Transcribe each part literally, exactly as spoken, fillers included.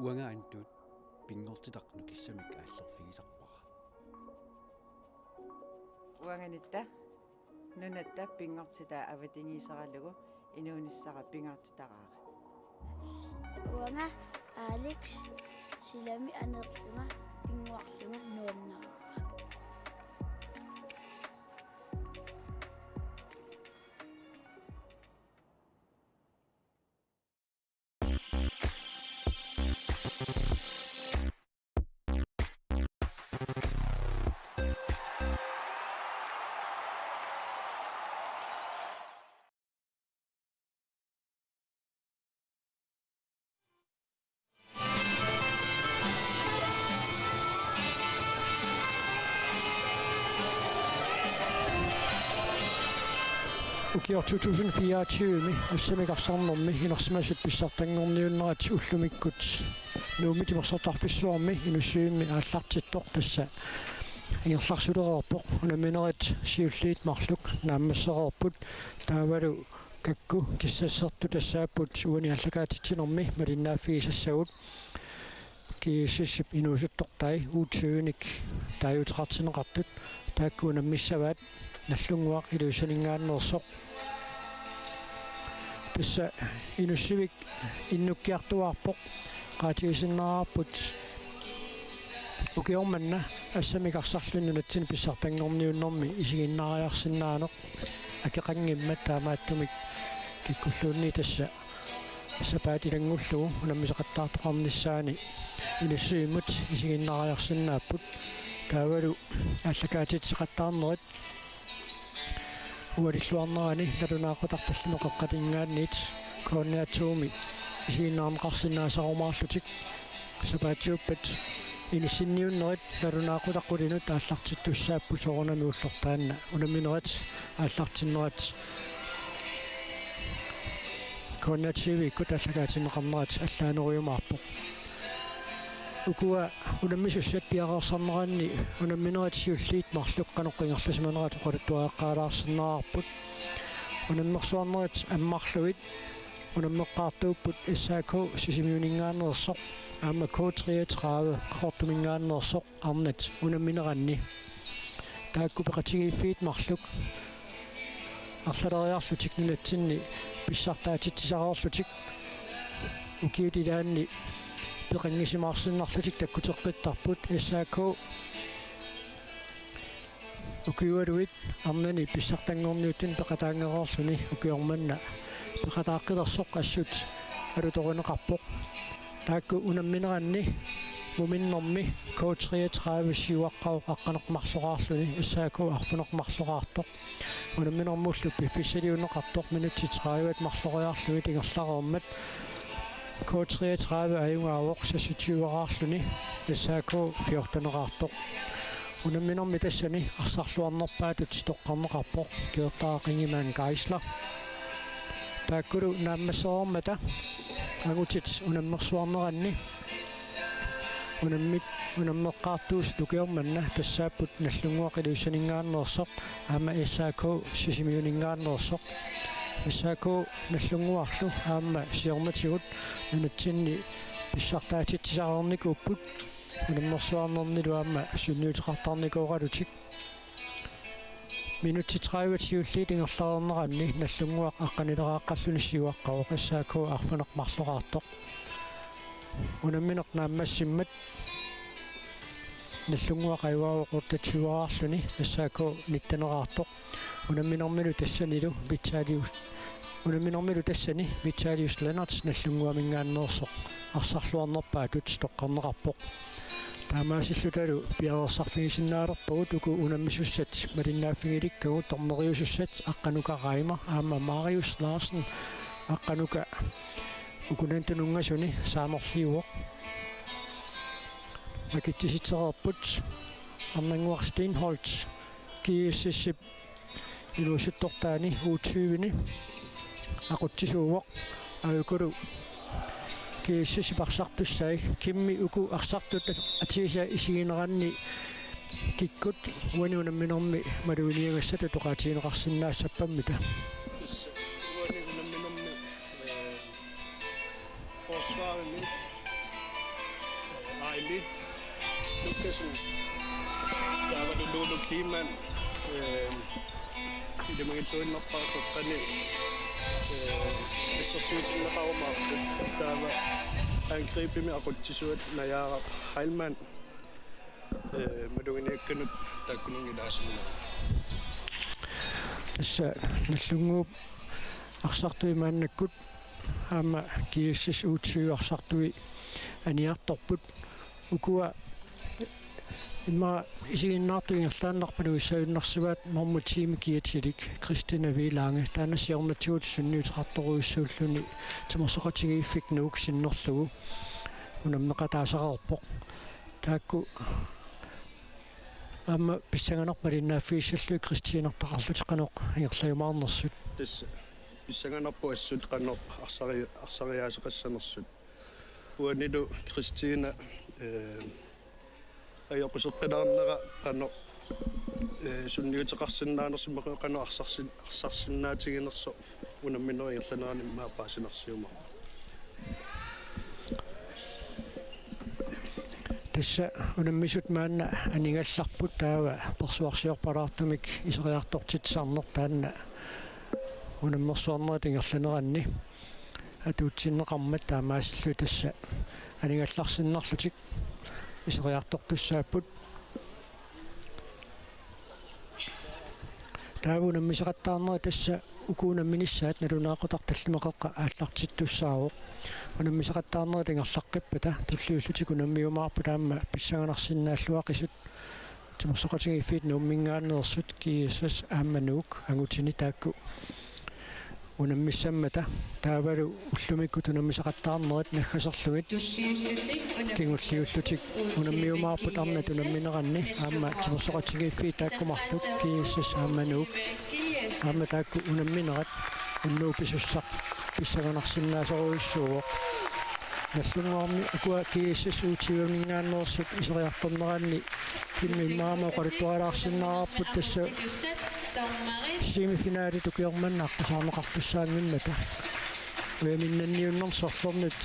Uanga Antut pinngortitaq nukissamik aallerfigisarpara. Uanganitta nunatta pinngortitaa avatangiiseralugu inuunissara pingaartitaraara. Uanga Alex silami aneerlunga pinnguarlunga nuannaavara. Ukioq to tusind fireogtyve-mi assamik arsarnermi inersimasut pissartanngorniunnerat ullumikkut Nuummi Timersortarfissuarmi Inussivimmi aallartittoq tassa ingerlarsulereerpoq. Unamminerit siulliit marluk naammassereerput, taavalu kakku kissassertut tassaapput uani aallakaatitsinermi malinnaaffigisassagut. G S S-ip inuusuttortai U tyve-nik taaguuteqartinneqartut taakku unammissavaat Nagdlunguaq Ilulissaninngaanneersoq. Tassa Inussivik innukkiartuaarpoq, qaatigisinnaarput ukioq manna assamik arsarluni nunatsinni pissartanngorniunnermi isiginnaariarsinnaaneq akeqanngimmat, taamaattumik kikkulluunniit tassa sapaat ilanngullugu unammisaqattaartoqarnissaani Inussivimut isiginnaariarsinnaapput. Taavalu aallakaatitseqattaarnerit ualilluarnerani nalunaaqutaq tallimat qeqqaninngaanniit K N R to-mi isiginnaarneqarsinnaasarumaarlutik, sapaatiuppat inissinniunnerit nalunaaqutaq qulinut aallartittussaapput soorunami ullortaanna. Unamminerit aallartinnerat K N R T V-kkut aallakaatinneqarnerat allaanerujumaarpoq. Ukua unammisussat piareersarneranni unamminerit siulliit marluk qanoq ingerlasimanerat oqaluttuaqqaalaarsinnaavarput. Unammersuarnerit ammarlugit unammeqqaartuupput S A K Sisimiuninngaanneersoq aamma K treogtredive Qaqortuminngaanneersoq arnat unammineranni. Taakku peqatigiiffiit marluk arlaleriarlutik nunatsinni pissartaatitsisareerlutik ukiut ilaanni peqanngisimaarsinnarlutik takkuteqqittarput. S A K ukiualuit arnani pissartanngorniuttuni peqataanngereerluni ukioq manna peqataaqqilersoq assut alutorineqarpoq. Taakku unammineranni muminnermi K treogtredive siuaqqavoq aqqaneq-marloraarluni S A K arfineq-marloraartoq. Unamminermullu piffissaliunneqartoq minutsit tredive-t marloriarlugit ingerlareermat K treogtredive ajugaavoq seksogtyve-raarluni S A K fjorten-eraartoq. Unamminermi tassani arsarluarnerpaatut toqqarneqarpoq Geertaaq Ingemann Geisler. Taakkulu naammassereermata angutit unammersuarneranni unammit unammeqqaartuusut ukioq manna tassaapput Nagdlunguaq Ilulissaninngaanneersoq aamma S A K Sisimiuninngaanneersoq. S A K Nagdlunguarlu aamma siornatigut nunatsinni pissartaatitsisareernikuupput unammersuarnernilu aamma sunniuteqartarnikooralutik. Minutsit tredive siulliit ingerlareerneranni Nagdlunguaq aqqanileraaqqalluni siuaqqavoq S A K arfineq-marloraartoq. Unammineq naammassimmat Nagdlunguaq ajugaavoq otteogtyve-raarluni S A K nitten-eraartoq. Unamminermilu tassanilu Vitalius, unamminermilu tassani Vitalius Lennert Nagdlunguaminngaanneersoq arsarluarnerpaatut toqqarneqarpoq. Taamaasillutalu piareersarfigisinnaalerpagut uku unammisussat malinnaaffigilikkagut. Dommeriusussat Aqqanuka Reimer aamma Marius Larsen, Aqqanuka ukunani tununngasuni saamerliuvoq. Akitsisitsereerput Arnannguaq Steenholdt G S S-ip inuusuttortaani U tyve-ni aqutsisuuvoq. Aajukulu G S S-ip arsartussai, Kimmi uku arsartut at-, atiisa isigineranni kikkut uani unamminermi maluginiagassat oqaatigineqarsinnaassappammi? Tassa uani unamminermi, eh, forsvarimi Taava Lulu Kleemann, eh, ilimagittuinnarpaa toqqani, eh, assersuutigineqarumaarput. Taava angribimi aqutsisuat Najaaraq Heilmann, eh, maluginiakkanut taakkununnga ilaasinnaapput. Tassa Nagdlunguup arsartui maannakkut aamma G S S U tyve arsartui aniartorput. Ukua immaqa isiginnaartut ingerlaannaq panugissagunarsivaat normu ti-mi kiatilik Kristina Vilange, taanna siornatigut sunniuteqartorujussuulluni timersoqatigiiffik Nuuk sinnerlugu unammeqataasaqarpoq. Taakku aamma pissanganarpoq malinnaaffigissallugit Kristiinertaqarlutik qanoq ingerlajumaarnersut. Tassa pissanganarpoq assut qanoq arsari-, arsariaaseqassanersut. Uanilu Kristiina, eh, ajoquseqqilaarnera qanoq, eh, sunniuteqarsinnaanersoq, qanoq arsarsin-, arsarsinnaatiginersoq unamminerup ingerlanerani immaqa paasinarsiumaarpoq. Tassa unammisut maanna anigallarput, taava persuarsiorpalaartumik iseriartortitsisarneq taanna unammersuarnerup ingerlaneranni atuutsinneqarmat taamaasilluni tassa anigallarsinnarlutik iseriartortussaapput. Taava unammisaqattaarnerit tassa uku unamminissaat nalunaaqutaq tallimat qeqqat aallartittussaavoq. Unammisaqattaarnerit ingerlaqqippata tulliullutik unammiumaarput aamma pissanganarsinnaalluaqisut timersoqatigiiffiit Nuumminngaanneersut G S S aamma Nuuk angutini taakku unammissammata. Taavalu ullumikkut unammisaqattaarnerit naggaserlugit kingulliullutik unammiumaarput arnat unammineranni aamma timersoqatigiiffiit taakku marluk G S S aamma Nuuk aamma taakku unamminerat unnuup pisussaq pissanganarsinnaasorujussuuvoq. Nagdlunguarmi ukua G S S U tyve-minngaanneersut iseriartorneranni kimmi immaqa oqaluttualaarsinnaavarput tassa semifinalit ukioq manna aqqusaarneqartussaanngimmata. Ujaminnanniunnermi sorlernut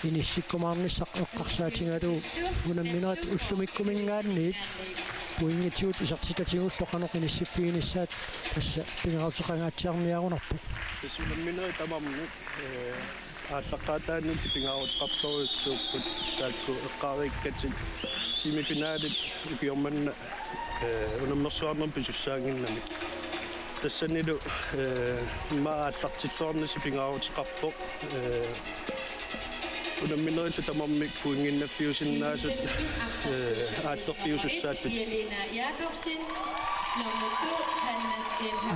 inissikkumaarnissaq eqqarsaatigalugu unamminerit ullumikkuminngaanniit pointigut isertitatigullu qanoq inissiffiginissaat tassa pingaaruteqangaatsiarniarunarpoq. Tassa unamminerit tamarmik, eh, aallaqqaataaniilli pingaaruteqartorujussuupput taakku eqqaariikkatik semifinalit ukioq manna, eh, unammersuarnermi pisussaannginnamik. Tassanilu, eh, immaqa aallartilluarnissaq pingaaruteqarpoq, eh, unamminerillu tamarmik pointinnaffiusinnaasut, eh, aallerpiusussaallutik.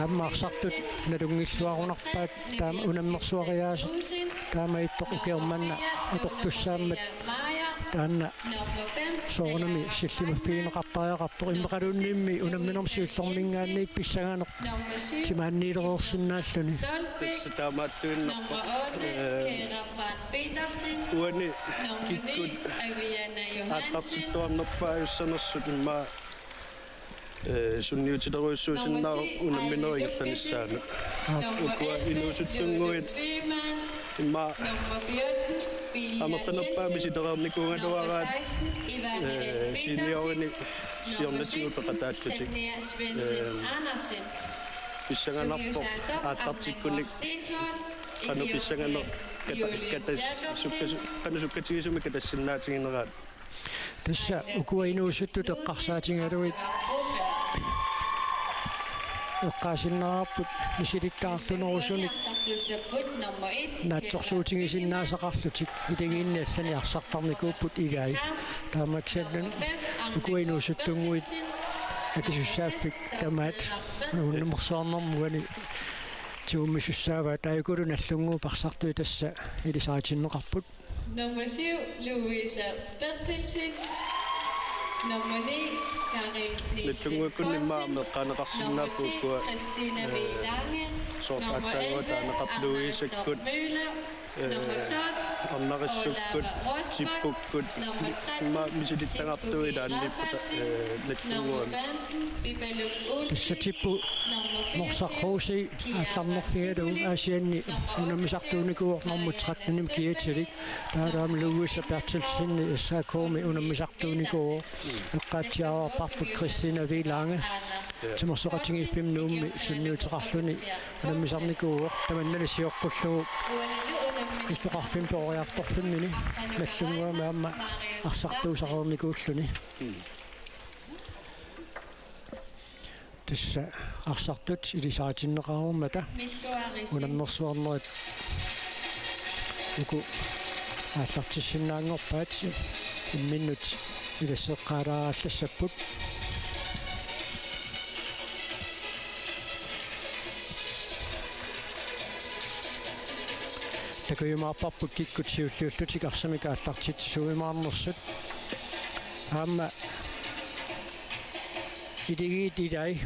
Aamma arsartut nalunngilluarunarpaat taama unammersuariaasut taamaattoq ukioq manna atortussaammat taanna soorunami sillimaffigineqartariaqartoq immaqaluunniimmi unamminermi siullerminngaanniit pissanganeq timaanniilereersinnaalluni. Tassa taamaalluinnarpoq. Eh, uani kikkut aallartilluarnerpaajussanersut immaqa, eh, sunniutilerujussuusinnaavoq unamminerup ingerlanissaanut. Aap. Ukua inuusuttunnguit immaqa amerlanerpaamik misilereernikuugaluaraat, eh, seniorinik siornatigut peqataallutik. Eh, pissanganarpoq aallartikkunik qanoq pissanganeq kata-, katas-, sukkas-, qanoq sukkatigisumik katassinnaatigineraat. Tassa ukua inuusuttut eqqarsaatigalugit eqqaasinnaavarput misilittagartunerusunik naatsorsuutigisinnaasaqarlutik, iligiinni allanik arsartarnikuupput ilai. Taamaakkaluartoq ukua inuusuttunnguit akisussaaffik tamaat unammersuarnermi uani tigummisussaavaat, taakkualu Nagdlunguup arsartui tassa ilisaritinneqarput. Nummer syv, Louise Berthelsen. Nummer ni, Karin Nielsen Nagdlunguukkunni Poulsen. Immaqa aamma eqqaaneqarsinnaapput ukua, Christina, eh, V. Lange. Soorlu aatsaannguaq taaneqartut Louisekkut. Møller. Nummer tolv, Arnarissukku, Tippukkut, immaqa misilittagartuuilaanniippugut, eh, Nallunnguami. Tassa Tippu Norsaq Kruse aallarnerfigalugu Aasianni unammisartuunikuuvoq nummer tretten-imi Kiatilik. Taavalu aamma Louise Berthelsen S A K-mi unammisartuunikuuvoq. Eqqaatsiarparput Christina V. Lange timersoqatigiiffimmi Nuummi sunniuteqarluni unammisarnikuuvoq, tamannali sioqqullugu illoqarfimmi peroriartorfimmini Nallunnguami aamma arsartuusareernikuulluni. Tassa arsartut ilisaritinneqareermata unammersuarnerit uku aallartissinnaanngorpaat, imminnut ilasseqqaalaarallassapput. Takujumaarparput kikkut siulliullutik arsamik aallartitsisuujumaarnersut. Aamma iligiit ilai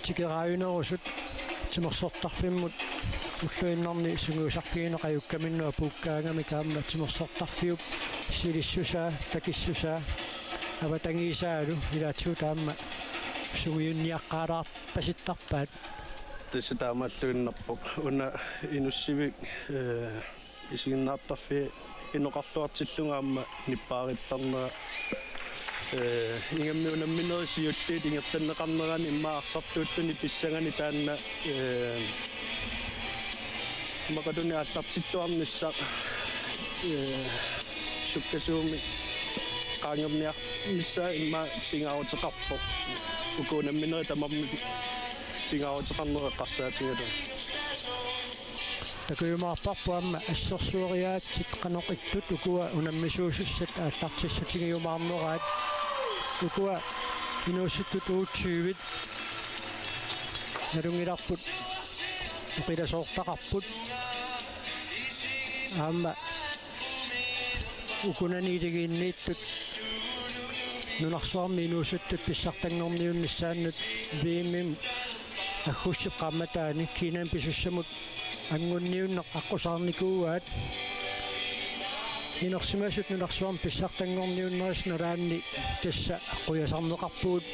tikeraajunerusut timersortarfimmut ulluinnarni sungiusarfigineqajukkaminnut apuukkaangamik aamma timersortarfiup silissusaa, takissusaa avatangiisaalu ilaatigut aamma sungiunniaqqaalaarpasittarpaat. Tassa taamaalluinnarpoq. Una Inussivik, eh, isiginnaartarfia inoqarluartillugu aamma nippaarittarnera. Eh, ingammik unamminerit siulliit ingerlanneqarnerani immaqa arsartuulluni pissangani taanna, eh, immaqaluunniit aallartilluarnissaq, eh, sukkasuumik qaangerniarnissaa immaqa pingaaruteqarpoq. Uku unamminerit tamarmik pingaaruteqarnerat eqqarsaatigalugu. Takujumaarparput aamma assersueriaatsit qanoq ittut ukua unammisuusussat aallartissutigiumaarneraat. Ukua inuusuttut U tyve nalunngilarput oqilasoortaqarput. Aamma ukunani iligiinniittut nunarsuarmi inuusuttut pissartanngorniunnissaannut V M-imi aggusti qaammataani Kinami pisussamut angunniunneq aqqusaarnikuuaat. Inersimasut nunarsuarmi pissartanngorniunnerisa nalaanni tassa qujasarneqarpugut.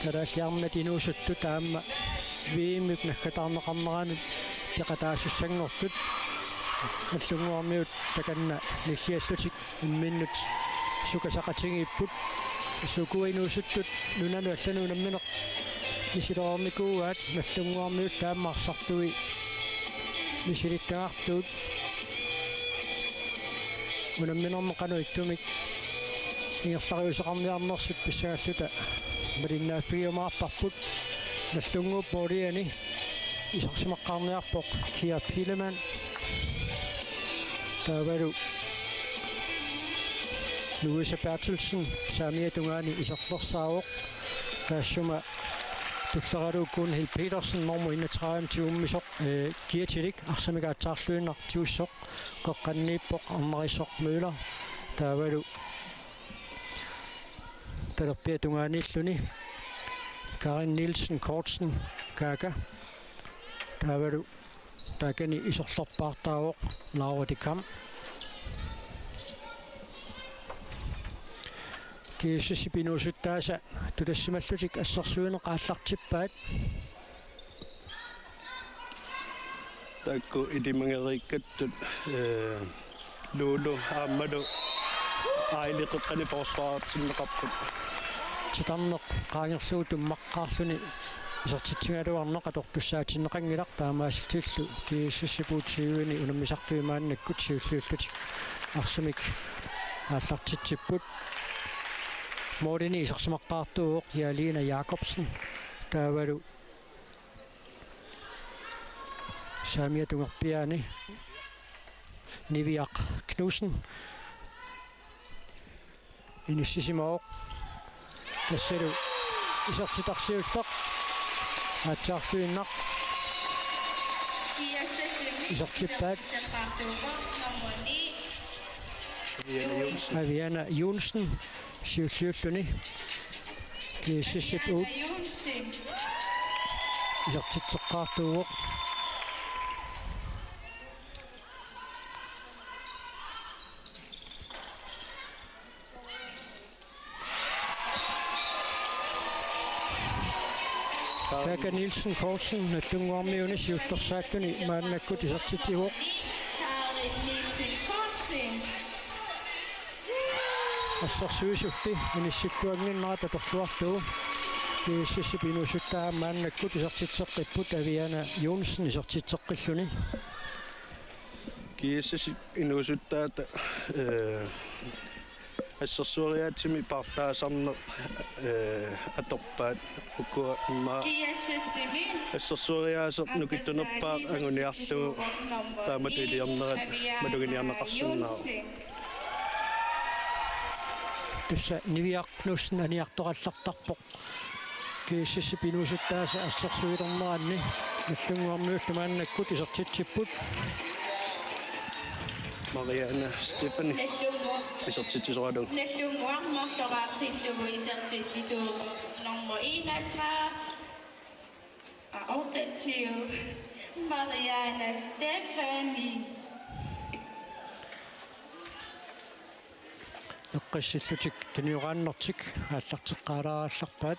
Kalaallit Arnat inuusuttut aamma V M-ip naggataarneqarneranut peqataasussanngortut. Nallunnguarmiut takanna nilliallutik imminnut sukasaqatigiipput. Ukua inuusuttut nunanut allanut unammineq misilereernikuuaat, Nallunnguarmiut aamma arsartui misilittagartugut. Unamminermi qanoq ittumik ingerlariuseqarniarnersut pissangalluta malinnaaffigiumaarparput. Nallunnguup måliani isersimaqqaarniarpoq Kia Pilemann. Taavalu Louise Berthelsen saamiata tungaani iserlersaavoq. Taassuma tulleraluukkuun Hill Petersen nummer enogtredive tigummisoq, eh, Kiatilik arsamik aatsaarluinnaq tigussoq, qeqqaniippoq Arnarisoq Møller. Taavalu talerpiata tungaaniilluni Karin Nielsen Kortsen Kaka. Taavalu taakani iserlerpaartaavoq Laura de Kam. G S S-ip inuusuttaasa tulassimallutik assersuineq aallartippaat. Taakku ilimageriikkattut, eh, Lulu aammalu Aili qeqqani forsvarertinneqarput. Titarneq qaangerlugu tummaqqaarluni isertitsigaluarneq atortussaatinneqanngilaq, taamaasillutillu G S S-ip U tyve-ni unammisartui maannakkut siulliullutik arsamik aallartitsipput. Målini isersimaqqaartuuvoq Jalina Jakobsen. Taavalu saamiata tungerpiaani Niviaq Knudsen inissisimavoq. Tassalu isertitaq siulleq aatsaarluinnaq isertippaat. Aviana Johnsen siulliulluni G S S-ip uut isertitseqqaartuuvoq. Kaaka Nielsen Poulsen Nagdlunguarmiuni siullersaalluni maannakkut isertitsivoq. Assersuisulli inissilluannginnerata atorluarlugu GSS-ip inuusuttaa maannakkut isertitseqqipput, Aviana Joensen isertitseqqilluni. GSS-ip inuusuttaata, eh, assersueriaatsimi paarlaasarneq, eh, atorpaat ukua immaqa assersueriaaseq nukittunerpaaq anguniarlugu taamatut iliornerat maluginiarneqarsinnaavoq. Tassa Niviaq Knudsen aniartoqallartarpoq. GSS-ip inuusuttaasa assersuilerneranni Nagdlunguarmiullu maannakkut isertitsipput. Mariana Stephanie isertitsisoralugu. Nagdlunguarmiullu isertitsisuuvoq nummer enogtredive, otteogtyve, Mariana Stephanie. Eqqissillutik tunioraannertik aallarteqqaalaarallarpaat.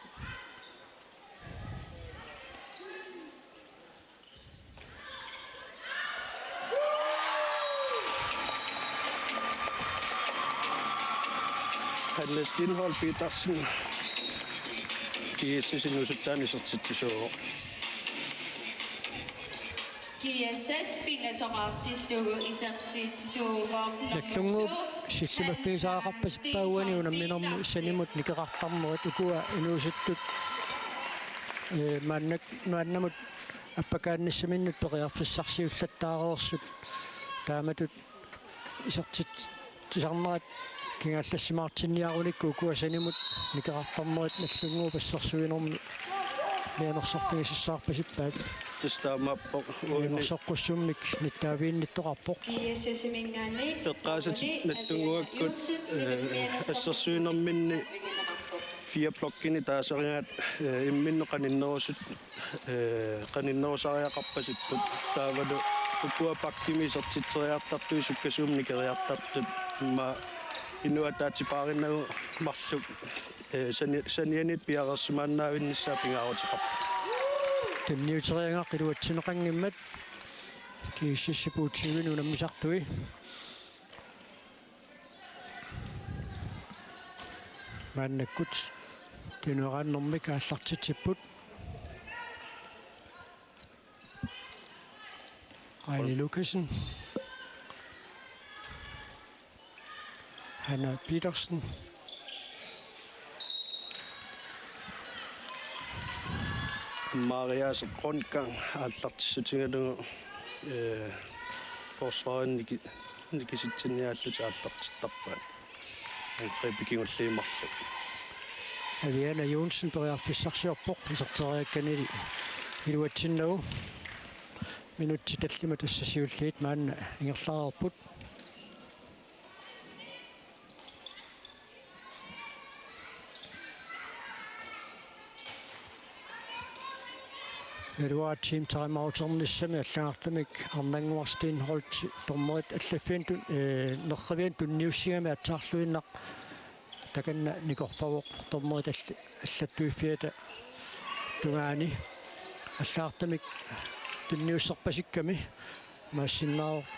Hanne Steenholdt Petersen GSS-ip inuusuttaanut isertitsisuuvoq. GSS pingasoqartillugu isertitsisuuvoq nummer to, Nagdlunguup sillimaffigisariaqarpasippat uani unamminermi sanimut nikeqartarnerit, ukua inuusuttut, eh, maannak-, maannamut appakaannissaminnut periarfissarsiullattaareersut taamatut isertitsisarnerat kingaallassimaartinniarunikku ukua sanimut nikeqartarnerit Nagdlunguup assersuinermi mianersorfigisassaarpasippaat. Tassa taamaappoq uani mianersoqqussummik nittaaviginnittoqarpoq. Eqqaasatit Nagdlunguakkut, eh, assersuinerminni fire blokkini taasarigaat, eh, imminnut qaninnerusut, eh, qaninnerusariaqarpasipput. Taavalu ukua bakkimi isertitseriartartut sukkasuumik nikeriartartut immaqa inuk ataatsipaarinnagu marluk, eh, sani-, sanianiit piareersimaannaavinnissaa pingaaruteqarpoq. Tunniuteriagaq iluatsinneqanngimmat GSS-ip U tyve-mi unammisartui. Maannakkut tunioraannermik aallartitsipput. Aili Lukassen. Hanna Petersen. Marias rundgang aallartissutigalugu, eh, forsvarit niki-, nikisitsinniaallutik aallartittarpaat. Angrebit kingulliit marluk. Aviana Joensen periarfissarsiorpoq iserteriakkanili iluatsinnagu. Minutsit tallimat tassa siulliit maanna ingerlareerput. Naluara team timeouternissami allagartamik Arnannguaq Steenholdt dommerit allaffianut tun-, eh, nerrivianut tunniussigami aatsaarluinnaq takanna nikorpavoq dommerit all-, allattuiffiata tungaani. Allagartamik tunniusserpasikkami maassinnaavoq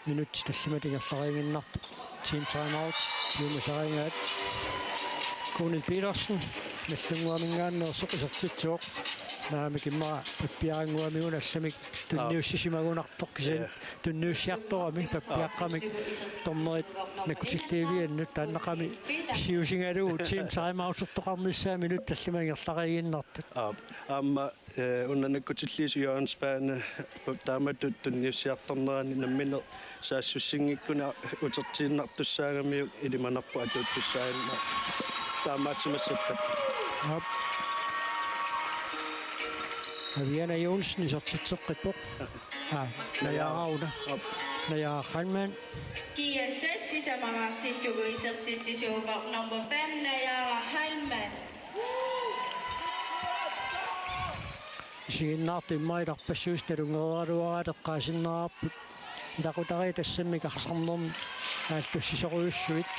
minutsit tallimat ingerlariiginnarput. Team timeout, Siumasarigaat. Kuuni Petersen Nagdlunguaminngaanneersoq isertitsivoq. Naamik immaqa pappiarannguamiuna allamik tunniussisimagunartoq kisianni. Ja. Tunniussiartorami pappiaqqamik dommerit nakkutilliiviannut, taannaqami siusingalugu team timeoutertoqarnissaa minutsit tallimat ingerlariiginnartut. Aap, aamma, eh, una nakkutilliisoq Jørgen Svane taamatut tunniussiartornerani nammineq saassussinngikkuni utertiinnartussaagamiuk ilimanarpoq atuuttussaaginnaq taamaassimassappat. Aap. Aviana Joensen isertitseqqippoq. Aa, Najaara una. Aap. Najaara Heilmann. GSS sisamaraartillugu isertitsisuuvoq nummer fem, Najaara Heilmann. Isiginnaartut immaqa ilarpassuisa nalunngereeraluaraat eqqaasinnaarput. Ilaqutariit tassami arsarnermi aallussisorujussuit.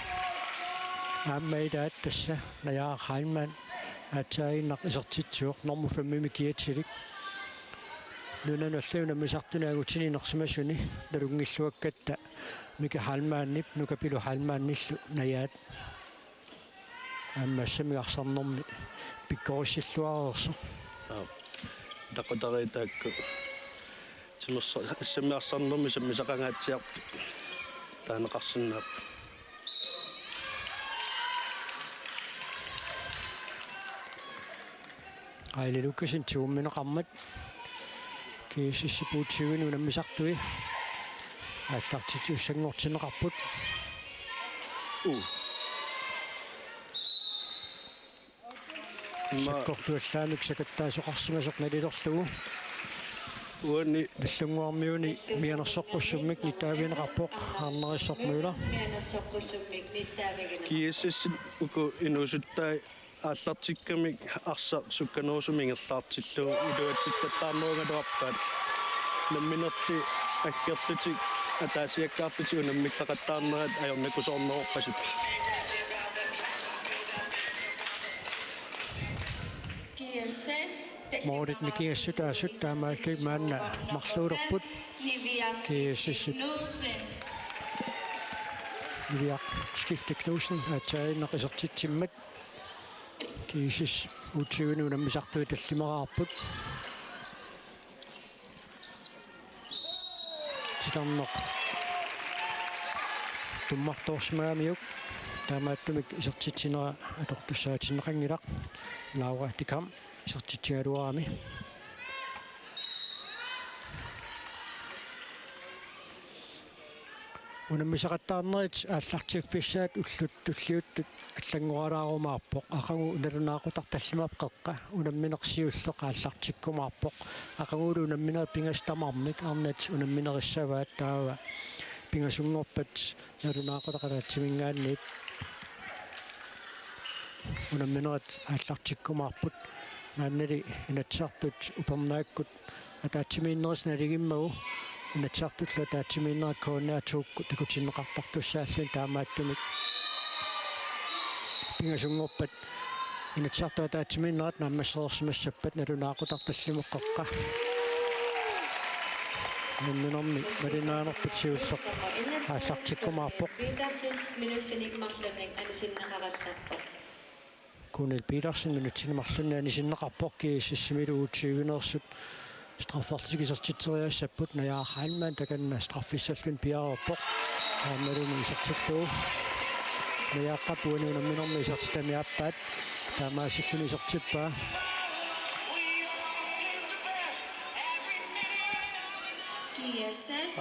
Aamma ilaat tassa Najaara Heilmann. Aatsaannaq isertitsivoq nummer fem-imi kiatsilik. Nunanut allanut unammisartuni angutini inersimasuni nalunngilluakkatta Mika Heilmannip, Nuka Pilu Heilmannillu najaat. Aamma assammik arsarnermi pikkorissilluareersoq. Aap. Taqutaritaakku. Timersa-, assammik arsarnermi sammisaqangaatsiartut taaneqarsinnaapput. Aili Lukassen tigummineqarmat. GSS-ip U tyve-nik unammisartui aallartitsisussanngortinneqarput. Uu. Ima- Sakkortuallaamik sakattaasoqarsimasoq nalilerlugu. Uani Nallunnguarmiuni mianersoqqussummik nittaavigineqarpoq Arnerissormiula. GSS-ip uku inuusuttai aallartikkamik arsaq sukkanerusumik ingerlaartillugu iluatsillattaarnerugaluarpaat. Namminerli aggerlutik ataasiakkaarlutik unammilleqattaarnerat ajornakusoornerorpasippoq. Målit mikigassutaasut taamaallutik maanna marluulerput. GSS-ip Niviaq Skifte Knudsen aatsaannaq isertitsimmat. GSS U tyve-nik unammisartui tallimaraarput. Titarneq tummartoorsimagamiuk taamaattumik isertitsinera atortussaatinneqanngilaq. Laura Dikam isertitsigaluarami. Unammisaqattaarnerit aallartiffissaat ullut tulliuttut allanngoralaarumaarpoq. Aqagu nalunaaqutaq tallimat qeqqa unammineq siulleq aallartikkumaarpoq. Aqagulu unamminerit pingasut tamarmik arnat unamminerissavaat, taava pingasunngorpat nalunaaqutaq ataatsiminngaanniit unamminerit aallartikkumaarput. Maannali Inatsisartut upernaakkut ataatsimiinnerisa naligimmagu Inatsisartullu ataatsimiinnerat K N R to-kkut takutinneqartartussaalluni, taamaattumik pingasunngorpat Inatsisartut ataatsimiinnerat naammassereersimassappat nalunaaqutaq tallimat qeqqa unamminermi malinnaanerput siulleq aallartikkumaarpoq. Petersen minutsinik marlunnik anisinneqarallarpoq. Kunil Petersen minutsinik marlunnik anisinneqarpoq. GSS-imilu U tyve-neersut straffertik isertitseriassapput. Najaaq Heilmann takanna straffissalluni piareerpoq. Aammalumi isertillugu. Najaaqqap uani unamminermi isertitami aappaat taamaasilluni isertippaa.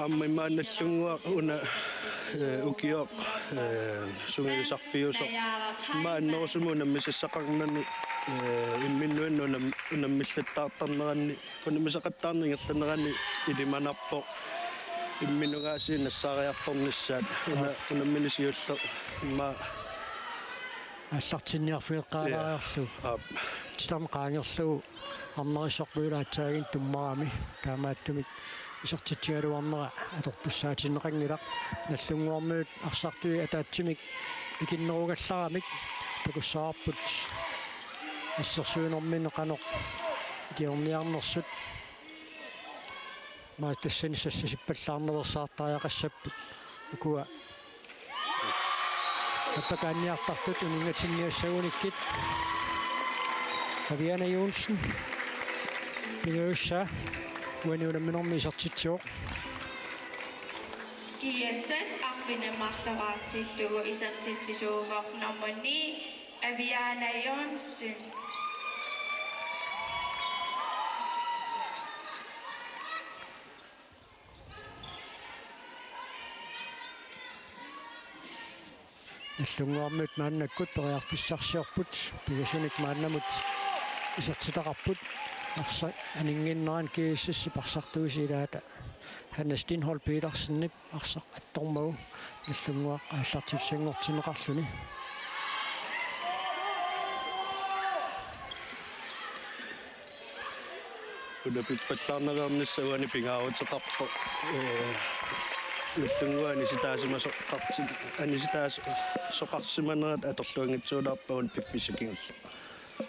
Aamma imaannaallunga una, eh, ukioq, eh, sungiusarfiusoq. Imaannerusumik unammisassaqarnani, eh, imminnuinnaq unam-, unammillattaartarneranni, unammisaqattaarneq ingerlanerani ilimanarpoq. Imminnunngaasiit nassaariartornissaat. Una, unammineq siulleq. Immaqa aallartinniarfigeqqaalaariarlugu. Aap. Titarneq qaangerlugu Arnerissormiut aatsaaginnaq tummarami. Taamaattumik isertitsigaluarnera atortussaatinneqanngilaq. Nallunnguarmiut arsartui ataatsimik ikinnerugallaramik takussavarput assersuinerminni qanoq iliorniarnersut. Maani tassani sassasippallaarnaveersaartariaqassapput. Ukua appakaanniartartut uninngatinniassagunikkit. Aviana Johnsen pingajussaa uani unamminermi isertitsivoq. GSS arfineq-marluk aatsaallugu isertitsisuuvoq nummer ni, Aviana Johnsen. Nallunnguarmiut maannakkut periarfissarsiorput, pingasunik maannamut isertitaqarput. Arsaq aninnginnerani GSS-ip arsartuisa ilaata Hanne Steenholdt Petersenip arsaq attormagu Nallunnguaq aallartitsisussanngortinneqarluni. Una pippallaarnaveernissaq uani pingaaruteqarpoq. Ee, Nallunnguaq anisitaasimasoqarti-, anisitaasoqarsimanerat atorluanngitsuulaarpagut piffissaq kingulleq.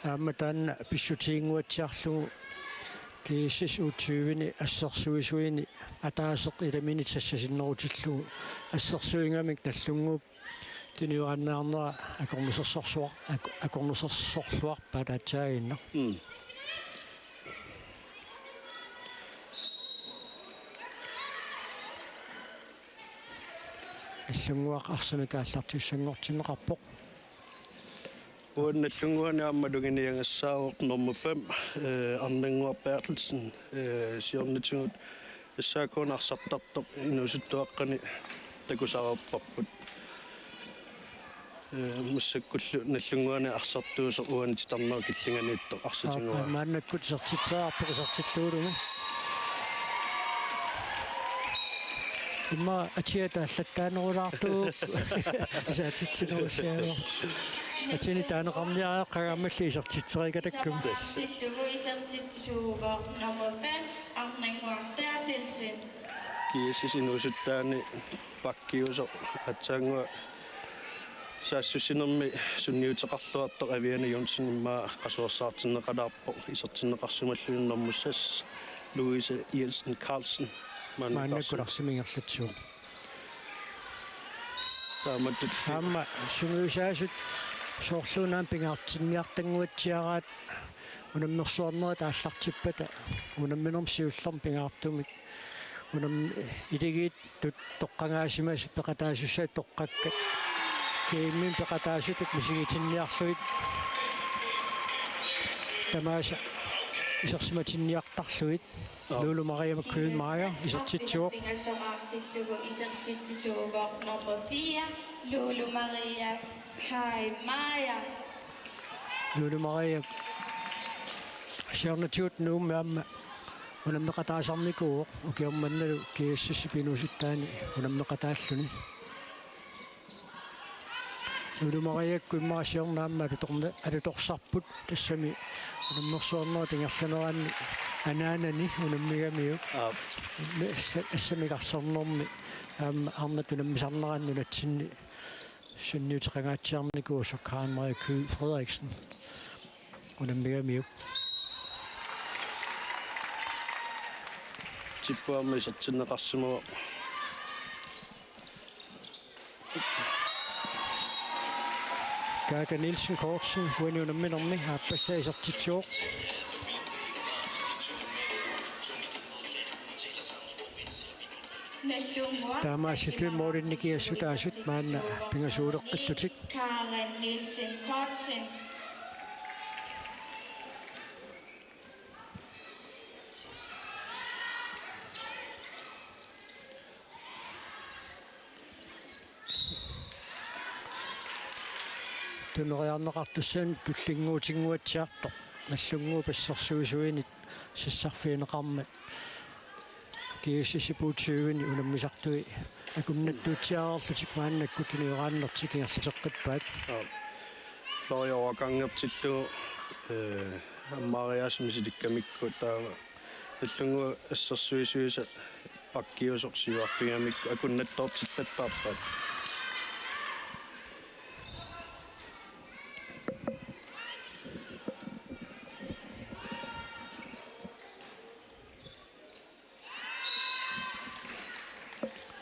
Aamma taanna pissutiginnguatsiarlugu G S S U tyve-ni assersuisuini ataaseq ilaminit sassasinnerutillugu assersuigamik Nagdlunguup tunioraannaarnera akornusersorsuar-, ak-, akornusersorluarpaa taatsaaginnaq. Mm. Nagdlunguaq arsamik aallartiussanngortinneqarpoq. Uani Nagdlunguani aamma luginiagassaavoq nummer fem, eh, Arnannguaq Berthelsen, eh, siornatigut S A K-ni arsartartoq inuusuttuaqqani takusareerparput. Eh, massakkullu Nagdlunguani arsartuusoq uani titarnerup killinganiittoq arsaq tiguaa. Aap, maannakkut isertitseriarpoq isertillugulugu. Immaqa atia taallattaanerulaartuuvoq. Isertitsinerussiaavoq. Atini taaneqarniariaqaaq aammalli isertitseriikkatakkagut. Tillugu isertitsisuuvoq nummer fem, Arnannguaq Berthelsen. G S S inuusuttaani pakkiusoq aatsaannguaq saassussinermi sunniuteqarluartoq Aviana Johnsen immaqa qasuersaartinneqalaarpoq isertinneqarsimalluni nummer seks, Louise Jensen Carlsen. Maannakkut arsamik ingerlatsivoq. Taamatut aamma sungiusaasut soorluuna pingaartinniartannguatsiaraat unammersuarnerit aallartippata unamminermi siullermi pingaartumik unam-, iligiit tut-, toqqagaasimasut peqataasussaat toqqakkat. Kiimmimi peqataasutut misigitinniarlugit tamaasa isersimatinniartarlugit. Aap. Lulu Maria McQueen Meyer isertitsivoq. Pingasoqartillugu isertitsisuuvoq nummer fire, Lulu Maria Kai Meyer. Lulu Maria siornatigut Nuummi aamma unammeqataasarnikuuvoq, ukioq mannalu G S S-ip inuusuttaani unammeqataalluni. Lulu Mariakkut immaqa siorna aamma alutorna-, alutorsarput tassami unammersuarnerup ingerlanerani anaanani unammigamiuk. Aap. Assa-, assamik arsornermi aamma arnat unammisarneranni nunatsinni sunniuteqangaatsiarnikuusoq Karen Marie Kyed Frederiksen unammigamiuk. Tippu aamma isertinneqarsimavoq. Kaaka Nielsen Kortsen uani unamminermi aappassaa isertitsivoq. Taamaasilluni målinik kiassutaasut maanna pingasuuleqqillutik. Karen Nielsen Kortsen. Tuneriarneqartussanut tullinnguutinnguatsiartoq Nagdlunguup assersuisuinit sassarfigineqarmat G S S-ip U tyve-ni unammisartui akunnattuutsiareerlutik maannakkut tunioraannertik ingerlateqqippaat. Aap. Florian Oakangertillugu, eh, ammaariaasut misilikkamikku taava Nagdlunguup assersuisuisa pakkiusoq siuarfigamikku akunnattoortillattaarpaat.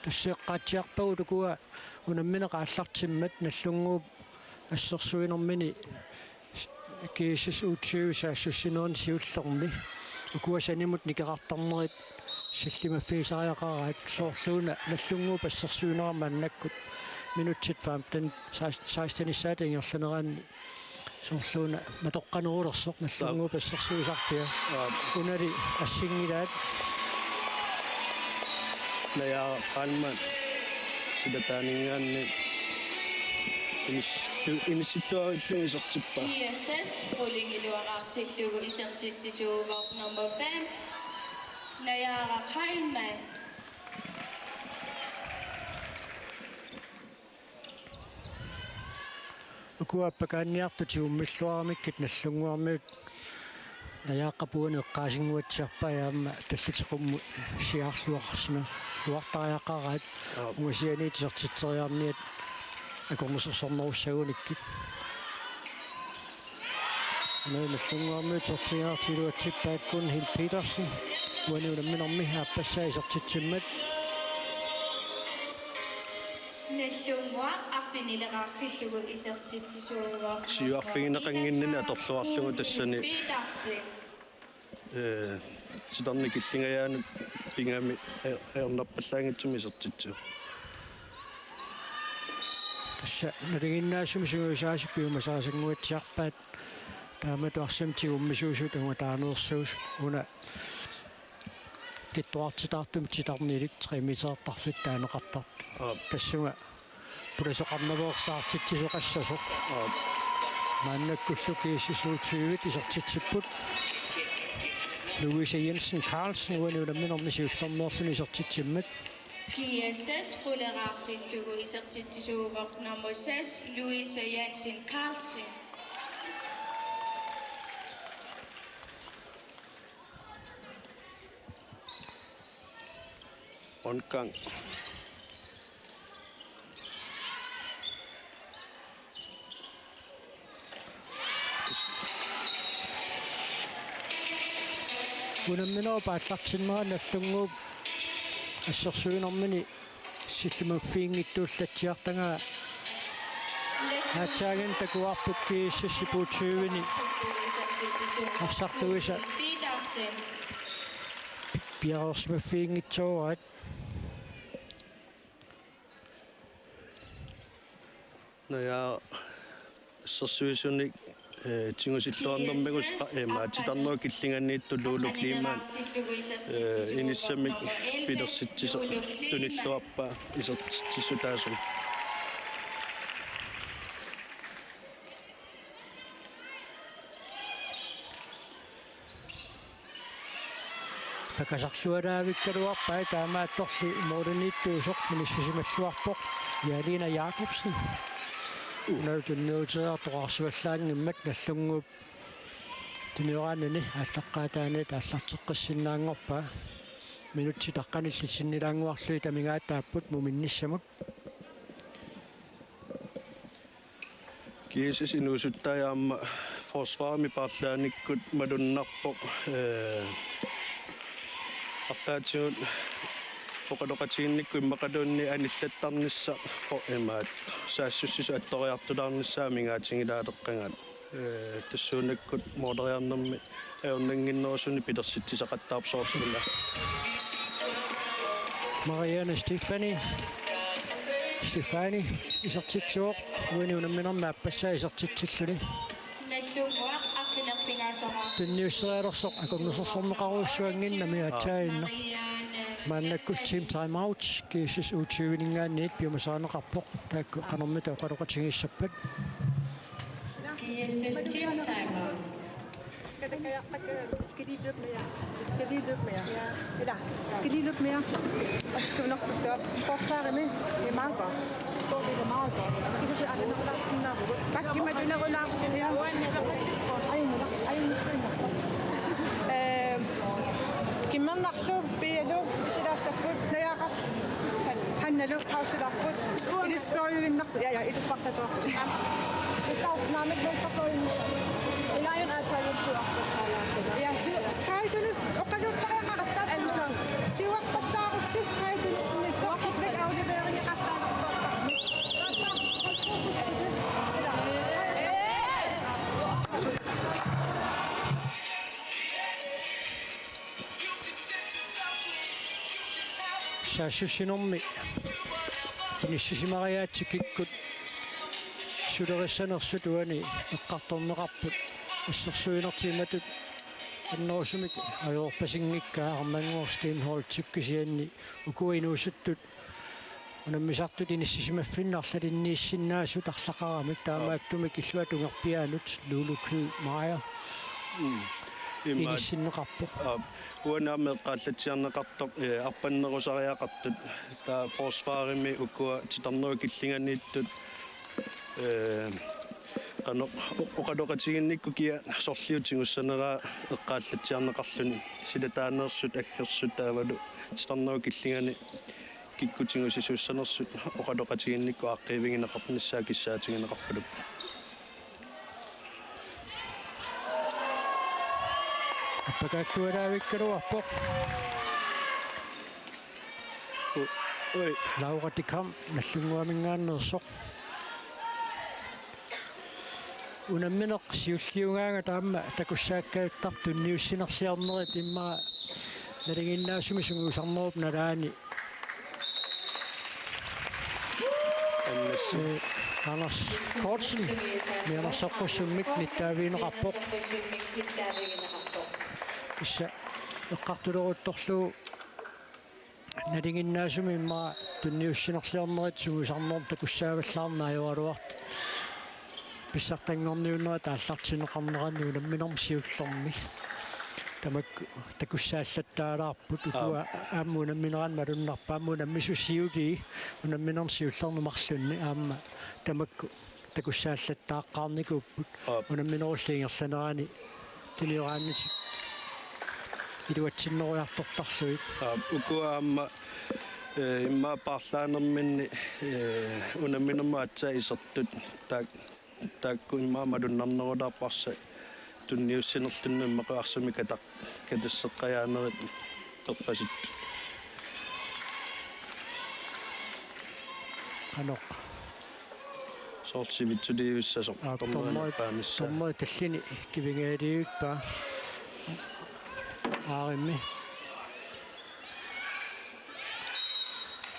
Tassa eqqaatsiarpagut ukua unammineq aallartimmat Nagdlunguup assersuinermini G S S U tyve saassussinerni siullerni ukua sanimut nikeqartarnerit sillimaffigisariaqaraat, soorluuna Nagdlunguup assersuinerama maannakkut minutsit femten, seksten-issaata ingerlaneranni soorluuna matoqqanerulersoq Nagdlunguup assersuisarfia. Aap. Unali assinngilaat. Naja Heilmann silataaninngaanniit inissillu-, inissilluarilluni isertippaa. I S S rullingiluaqartillugu isertitsisuuvoq nummer fem, Naja Heilmann. Ukua appakaanniartut tigummiilluaramikkit Nagdlunguarmiut najaaqqap uani eqqaasinnguatsiarpai aamma tallimat qummut siaarluarsimalluartariaqaraat. Aap. Ungasianiit isertitseriarniat akornusersornerussagunikkit. Nallunnguarmiut iserfigilaartigilaarput Gunhild Petersen. Uani unamminermi aappassaa isertitsimmat. Nallunnguaq arfinileraartillugu isertitsisuuvoq. Siuarfigineqannginnini atorluarlugu tassani. Petersen. Ee, titarneq killingajaanut pigami, ee, ajornarpallaanngitsumik isertitsivoq. Tassa nalinginnaasumik sungiusaasut piumasaqasanguatsiarpaat. Taamatut arsamik tigummisuusut angutaaneersuusut una kittuartitaartumik titarnilik tre metertarfittut taaneqartartut. Aap. Tassunga pulasoqarnaveersaartitsisoqassasoq. Aap. Maannakkullu G S S U tyve isertitsipput. Louise Jensen Carlsen uani unamminermi siullermeerluni isertitsimmat. G S S quleraartillugu isertitsisuuvoq nummer seks, Louise Jensen Carlsen. Rundgang. Unamminerup aallartinnera Nagdlunguup assersuinermini sillimaffiginngitsuullatsiartagaa. Aatsaannguaq takuarput G S S-ip U tyve-ni arsartuisa piareersimaffiginngitsooraat. Naja assersuisunik, ee, tigusilluarnermigut stra-, ee, maa, titarnerup killinganiittoq Lulu Kleemann, ee, inissamik pilersitsisoq tunilluarpaa isertitsissutaasumik. Pakasarlualaavikkaluarpai, taamaattorli målimiittuusoq inissisimalluarpoq Jalina Jakobsen. Una tunniuteriartoqarsivallaanngimmat Nagdlunguup tunioraanini aallaqqaataaniit aallarteqqissinnaanngorpaa. Minutsit aqqanillit sinnilaannguarlugit amigaataapput muminnissamut. G S S inuusuttai aamma forsvarimi paarlaanikkut malunnarpoq, ee, arlaatigut oqaloqatiginnikkut immaqaluunniit anillattarnissaq for-, imaat, saassussisoq attoriartulaarnissaa amigaatigilaareqqagaat. Ee, tassuunakkut måleriarnermi ajornannginnerusunik pilersitsisaqattaarpoq soorlu una. Marianne Stefani, Stefani isertitsivoq, uani unamminermi aappassaa isertitsilluni. Nagdlunguaq arfineq-pingasoraartillugu. Tunniusserialersoq akornusersorneqarujussuannginnami, aatsaannguaq. Maannakkullu team timeout, G S S U tyve-ninngaanniit piumasarineqarpoq. Taakku qanormita oqaloqatigiissappat. G S S team timeout. Skal det, kan jeg, kan jeg, skal lige løbe mere. Jeg skal lige løbe mere. Ja. Eller, jeg skal lige løbe mere. Og så skal vi nok putte det op. Forsvar er med. Det er meget godt. Stor del er meget godt. Jeg synes, at det er nok lang tid, når vi går. Hvad kan man, du, når du, når du, ja. Ej, nu, ej, nu, nu. Øh, Kim Andersen, Belo, hvis I lader sig putte, når jeg er ret. Han er løbet, har så lagt putte. Ilis fløj, vi vinder. Ja, ja, ilis bakka to. Sitten on nämä meistä fløj. Ilaa aatsaat siuarpassaalaarput. Ja, siu-, strejtulus, oqaluuttariaqaratta. Siuarpallaarussi strejtulus sinni. Toqqik afleveringeqattaarput. Saassussinermi inissisimariaatsit kikkut sulerissanersut uani eqqartorneqarput. Assersuinertigut annerusumik ajoorpasinngikkaa Arnannguaq Steenholdtip kisianni ukua inuusuttut unammisartut inissisimaffinnut arlalinniissinnaasut arlaqaramik, taamaattumik illuatungerpiaanut Lulu Knud Meyer. Mm. Imaat. Inissinneqarpoq. Aap, uani aamma eqqaallatsiarneqartoq, ee, arpannerusariaqartut. Taava forsvarimi ukua titarnerup killinganiittut, ee, qanoq o-, oqaloqatiginnikkut kia sorliutigussaneraa eqqaallatsiarneqarluni, silataaneersut aggersut taavalu titarnerup killingani kikkut tigusisuussanersut oqaloqatiginnikkut aaqqiivigineqarnissaa kissaatigineqarpaluppoq. Appakaallualaavikkaluarpoq. Ui. Laura Dikram Nagdlunguaminngaanneersoq. Unammineq siulliugaangat aamma takussaakkajuttarpoq tunniussinerliornerit immaqa nalinginnaasumik sungiusarnerup nalaani. Annas. Eh, Anders Kortsen, Mianersoqqussummik nittaavigineqarpoq. Tassa eqqartuleruttorlugu nalinginnaasumik immaqa tunniussinerliornerit sungiusarnermut takussaavallaarneq ajoraluartoq. Pissartanngorniunnerit aallartinneqarneranni unamminermi siullermi. Tamakku takussaallattaalaarput ukua. Aap. Aamma unamminerannik malunnarpoq, aamma unammisut siulii unamminermi siullerni marlunni aamma tamakku takussaallattaaqqaarnikuupput. Aap. Unamminerullutik ingerlaneranni tunioraannatik iluatsinnerujortortarlugit. Aap, ukua aamma, eh, immaqa paarlaanerminni, eh, unamminermut aatsaat isertut taak-, taakku immaqa malunnarnerulaarpassai tunniussinerlunnut immaqa arsamik kataq-, katasseqqajaanerit perpasittut. Qanoq. Soorlu sivitsulivissasoq. Aap, dommeri, dommeri, dommeri tallini kivingaalivippaa. Aarimmi.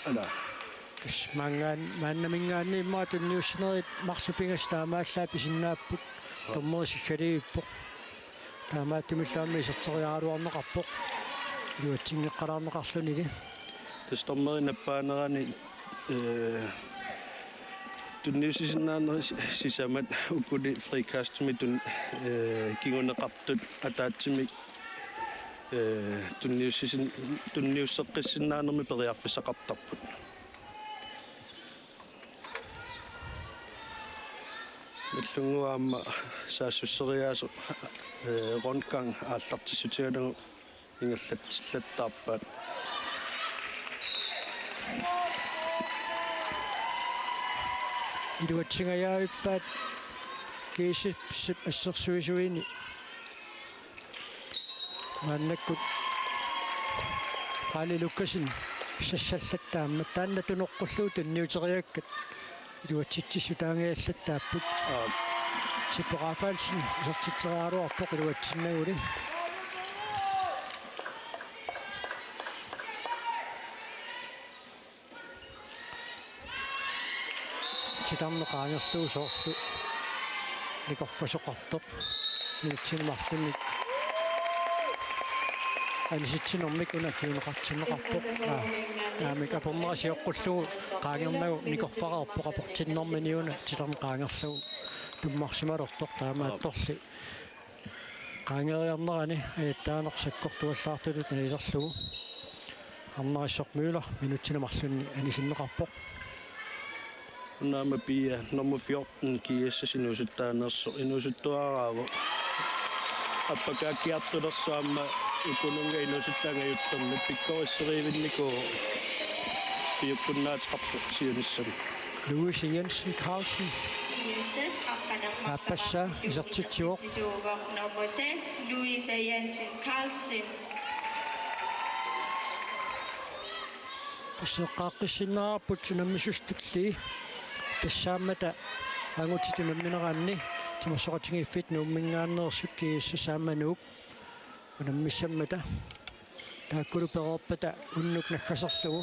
Ala. Tassa maanngaan-, maannaminngaanniit immaqa tunniussinerit marluk pingasut taamaallaat pisinnaapput. Aap. Dommeri siggalivippoq. Taamaattumillu aamma iserteriaraluarneqarpoq. Iluatsinngeqqalaarneqarlunili. Tassa dommeri nappaanerani, eh, tunniussisinnaanerit si-, sisamat ukuli frikastimitut, eh, kinguneqartut ataatsimik, eh, tunniussisin-, tunniusseqqissinnaanermik periarfissaqartarput. Nagdlunguaq aamma saassusseriaaseq, eh, rundgang aallartissutigalugu ingerlatsillattaarpaat. Iluatsingajaavippaat GSS-ip assersuisuini. Maannakkut Rani Lukassen sassallattaammat taanna tunoqqullugu tunniuteriakkat iluatsitsissutaangajallattaapput. Aap. Tippo Rafaelsen isertitseriaraluarpoq iluatsinnaguli. Titarneq qaangerlugu soorlu nikorfasoqartoq. Minutsini marlunni anisitsinermik una kinguneqartinneqarpoq. Aa, taamik apernera sioqqullugu qaangernagu nikorfareerpoq aportinnermini una titarneq qaangerlugu tummarsimalertoq taamaattorli. Qaangeriarnerani ajattaaneq sakkortuallaartutut nalilerlugu. Arnarissormiula minutsini marlunni anisinneqarpoq. Unaama Pia nummer fjorten GSS inuusuttaanersoq inuusuttuaraavoq. Appakaakkiartulersoq aamma ukununnga inuusuttaangajuttormi pikkorisserivinnikuuvoq piukkunnaateqarpoq siunissami. Louise Jensen Carlsen. Aappassaa isertitsivoq. Nummer seks, Louise Jensen Carlsen. Tassa eqqaaqqissinnaarput unammisut tulliit. Tassaammata angutit unammineranni timersoqatigiiffiit Nuumminngaanneersut GSS aamma Nuuk unammissammata. Taakkulu pereerpata unnuk naggaserlugu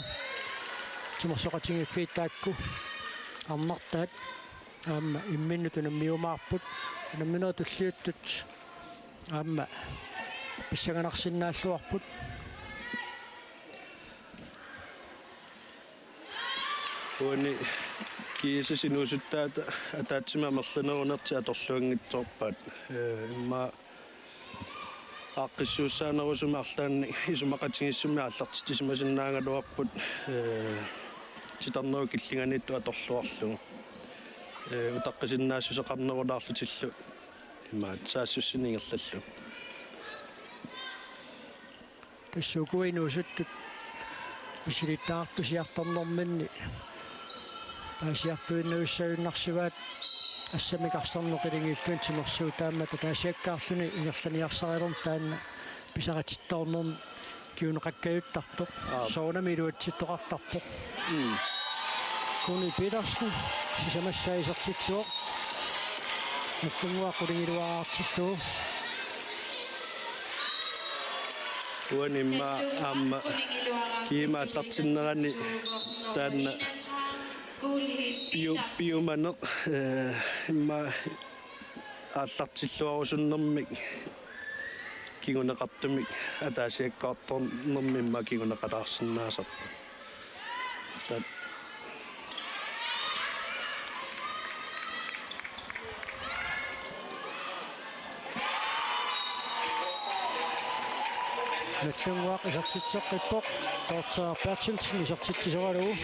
timersoqatigiiffiit taakku arnartaat aamma imminnut unammiumaarput. Unamminerit tulliuttut aamma pissanganarsinnaalluarput. Uani GSS inuusuttaata ataatsimik amerlanerunertik atorluanngitsoorpaat. Ee, immaqa aaqqissuussaanerusumik arlaannik isumaqatigiissumik aallartitsisimasinnaagaluarput, ee, titarnerup killinganiittoq atorluarlugu. Ee, utaqqisinnaassuseqarnerulaarlutillu imaat saassussineq ingerlallugu. Tassa ukua inuusuttut misilittagartusiartornerminni paasiartuinnavissagunarsivaat assammik arsarneq qiliguilluni timersuutaammata taasiakkaarluni ingerlaniarsarilermat taanna pisaratittoornermi kinguneqakkajuttartoq. Aap. Soorunami iluatsittoqartarpoq. Mm. Kuni Petersen sisamassaa isertitsivoq. Nagdlunguaq qulingiluaartillugu. Uani immaqa aamma kiima aallartinnerani taanna piu-, piumaneq, eh, immaqa aallartilluarusunnermik kinguneqartumik ataasiakkaartornermi immaqa kinguneqalaarsinnaasarpoq. Tat-, Nagdlunguaq isertitseqqippoq, Dorthe Berthelsen isertitsisoralugu.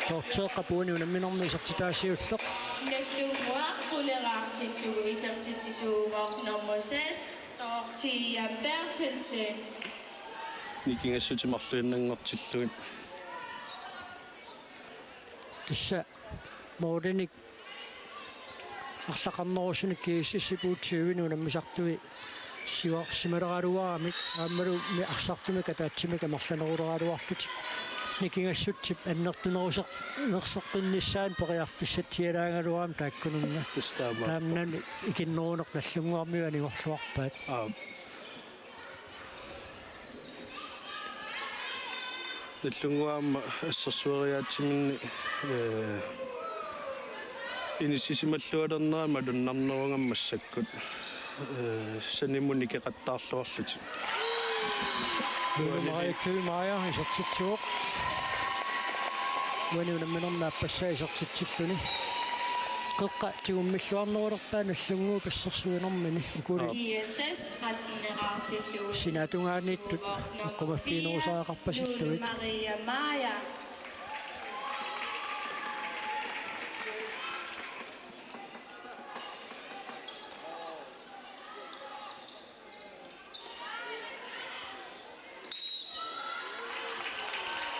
Dortheeqqap uani unamminermi isertitaa siulleq. Nagdlunguaq quleraartillugu isertitsisuuvoq nummer seks, Dorthea Berthelsen. Nikingassutit marluinnanngortillugit. Tassa målinik arlaqarnerusunik G S S-ip U tyve-ni unammisartui siuarsimaleraluaramik aammalu mi-, arsartumik ataatsimik amerlaneruleraluarlutik nikingassutsip annertuneruseq-, nerseqqinnissaanut periarfissatsialaagaluarami taakkununnga. Tassa taamaappoq. Taamani ikinneruneq Nagdlunguarmiut anigorluarpaat. Aap. Nagdlunguaq aamma assersueriaatsiminni, eh, inissisimalluarnerani malunnarnerugami massakkut, eh, sanimut nikeqattaarluarlutik. Lulu Maria Kymaja isertitsivoq. Uani unamminermi aappassaa isertitsilluni. Qeqqa tigummilluarnerulerpaa Nagdlunguup assersuinermini ukuli. Aap. G S S tretten-eqartillugu. Sinaatungaaniittut eqqumaffiginerusariaqarpasillugit. Lulu Maria Maja.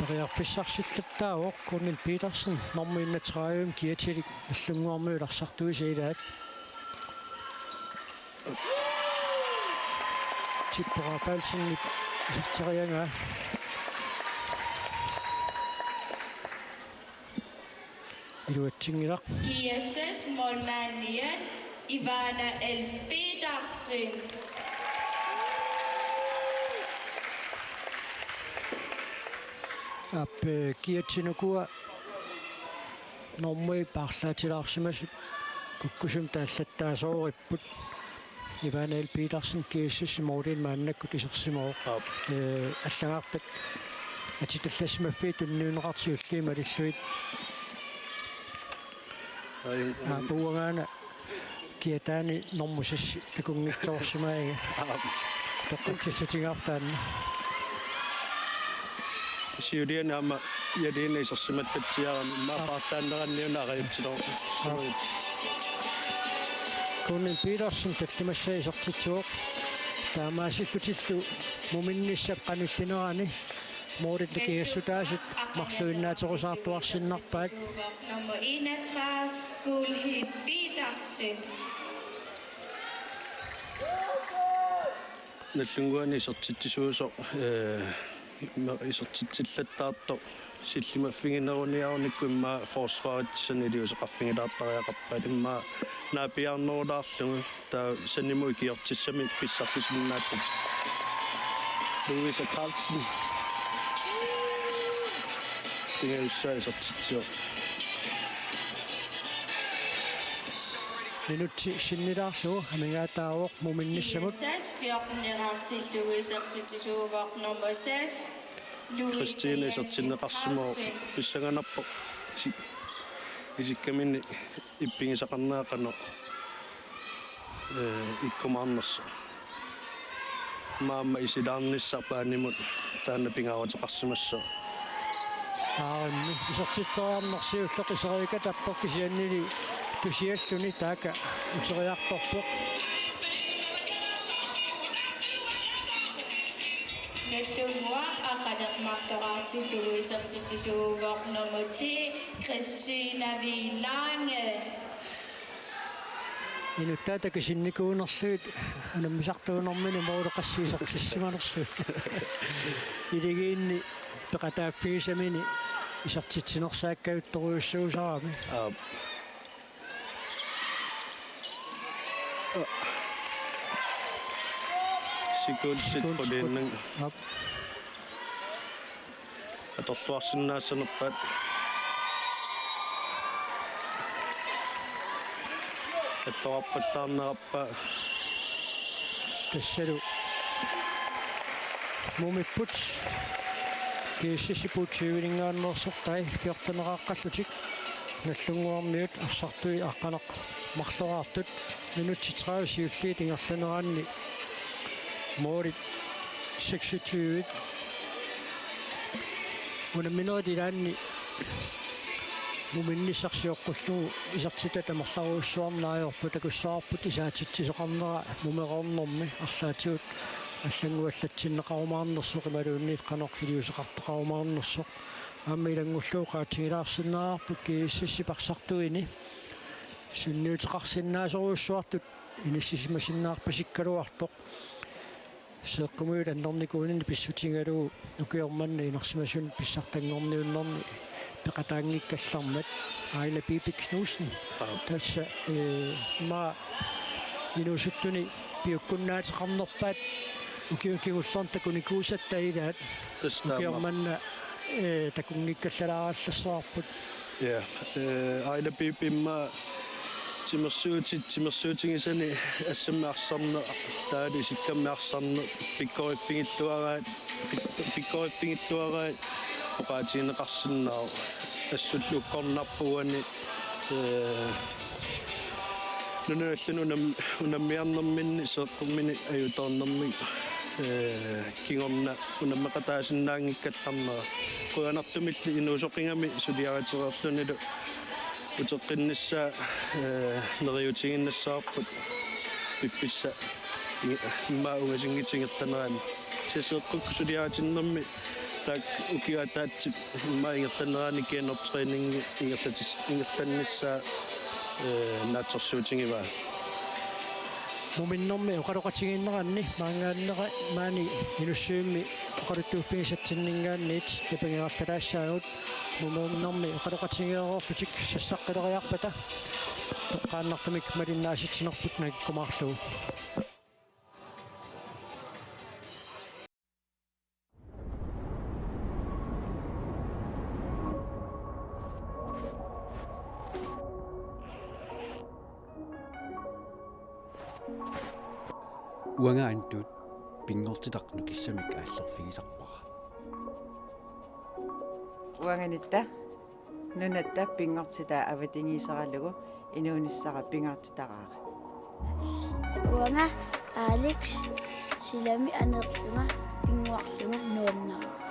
Periarfissarsillattaavoq Kunil Petersen, nummer enogtredive, kiatilik Nagdlunguarmiut arsartuisa ilaat. Tippo Rafaelsenip iserteriagaa. Iluatsinngilaq. G S S målmandien Ivana L. Petersen. Aap, eh, kiatsinukua normui paarlaatilaarsimasut kukkusumik taallattaasooripput. Ivana L. Petersen, G S S-ip målinik maannakkut isersimavoq. Aap. Eh, allagartat atitallassimaffii tunniunneqartut siulliit malillugit. Ai, ai. Aap, uangaana kiataani normu seks takunngitsoorsimavaa. Aap. Toqqatsissutigaarput taanna. Siuliani aamma ialiini isersimallatsiarami immaqa paarlaanneranni una arajutsiloq. Kunil Petersen tallimassaa isertitsivoq. Taamaasillutillu muminnissap qanillinerani målit nikingassutaasut marluinnaaterusaartuarsinnarpaat. Nummer enogtredive, Kunil Petersen. Nagdlunguani isertitsisuusoq, eh, ima isertitsillattaartoq sillimaffigineruniarunikku immaqa forsvarip saniatigut iliuuseqarfigilaartariaqarpaat, immaqa naapiiaarnerulaarlugu taava sanimut ikiortissamik pissarsisinnaalluni. Louise Carlsen. Pingajussaa isertitsivoq. Minutsi sinnilaarlugu amigaataavoq muminnissamut. G S S fjorten-eqartillugu isertitsisuuvoq nummer seks, Louise Christine Jensen isertinneqarsimavoq Carlsen. Pissanganarpoq isi-, isikkamini ippigisaqarnera qanoq, eh, ikkumaarnersoq. Aamma isilaarnissaq paanimut taanna pingaaruteqarsimassaaq. Aarimmi isertitseriarneq siulleq iseriakatappoq kisiannili tusialluni taakku uteriartorpoq. Nagdlunguaq aqqaneq-marloqartillugu isertitsisuuvoq nummer ti, Christina V. Lange. Inuttaat takisinnikuunerlugit unammisartuunermini moorleqassiisertissimanerlugit. Iligiinni peqataaffigisamini isertitsinersaakkaattorujussuusarami. Aap. Sekundit qulinnang. Aap. Atorluarsinnaassanerpaat. Alluarpallaarnerarpaa. Tassalu. Mumipput. G S S-ip U tyve-ninngaanneersortai fjorteneqaqqallutik. Nagdlunguarmiut arsartui aqqaneq-marloraartut. Minutsit tredive siulliit ingerlaneranni. Målit seksogtyve. Unamminerit ilaanni muminnissaq sioqqullugu isertitat amerlarujussuarneq ajorput, takussavarput isaatitsisoqarnera mumeroornermi arlaatigut allannguallatsinneqarumaarnersoq imaluunniit qanoq iliuuseqartoqarumaarnersoq. Aamma ilanngullugu qaatigilaarsinnaavarput G S S-ip arsartuini sunniuteqarsinnaasorujussuartut inissisimasinnaarpasikkaluartoq. Seeqqumiut annernikuuninni pissutigalugu ukioq manna inersimasuni pissartanngorniunnerni peqataanngikkallarmat Aila Bibi Knudsen. Aap. Tassa, eh, ma inuusuttuni piukkunnaateqarnerpaat ukiuni kingullerni takunikuusatta ilaat. Tassa ukioq taama. Manna, eh, takunngikkallalaarallassavarput. Ja, eh, Aila Bibi immaqa timersuutit, timersuutigisani assammi arsarneq, taavalu isikkammi arsarneq, pikkoriffigilluaraat, pikkoriffigiilluaraat oqaatigineqarsinnaavoq. Assullu ukkornarpoq uani, eh, nunanut allanut unam-, unammiarnerminni seeqqummini ajutoornermik, eh, kingorna unammeqataasinnaanngikkallarnera. Qujanartumilli inuusoqigami suliaritereerlunilu uteqqinnissaa, eh, neriuutigiinnassavarput piffissaq i-, immaqa ungasinngitsoq ingerlanerani. Seeqqukkut suliaritinnermi taakku ukiup ataatsip immaqa ingerlanerani genoptræningi ingerlatis-, ingerlannissaa, eh, naatsorsuutigivaa. Muminnermi oqaloqatigiinneranni maanngaanniit maani Inussivimmi oqaluttuuffigisatsinninngaanniit tapagiarlataassaagut. Muminnermi oqaloqatigeereerlutik sassaqqileriarpata toqqaannartumik malinnaasitsinerput nangikkumaarlugu. Uanga Antut pinngortitaq nukissamik aallerfigisarpara. Uanganitta nunatta pinngortitaa avatangiiseralugu inuunissara pingaartitaraara. Uanga Alex, silami aneerlunga pinnguarlunga nuannarama.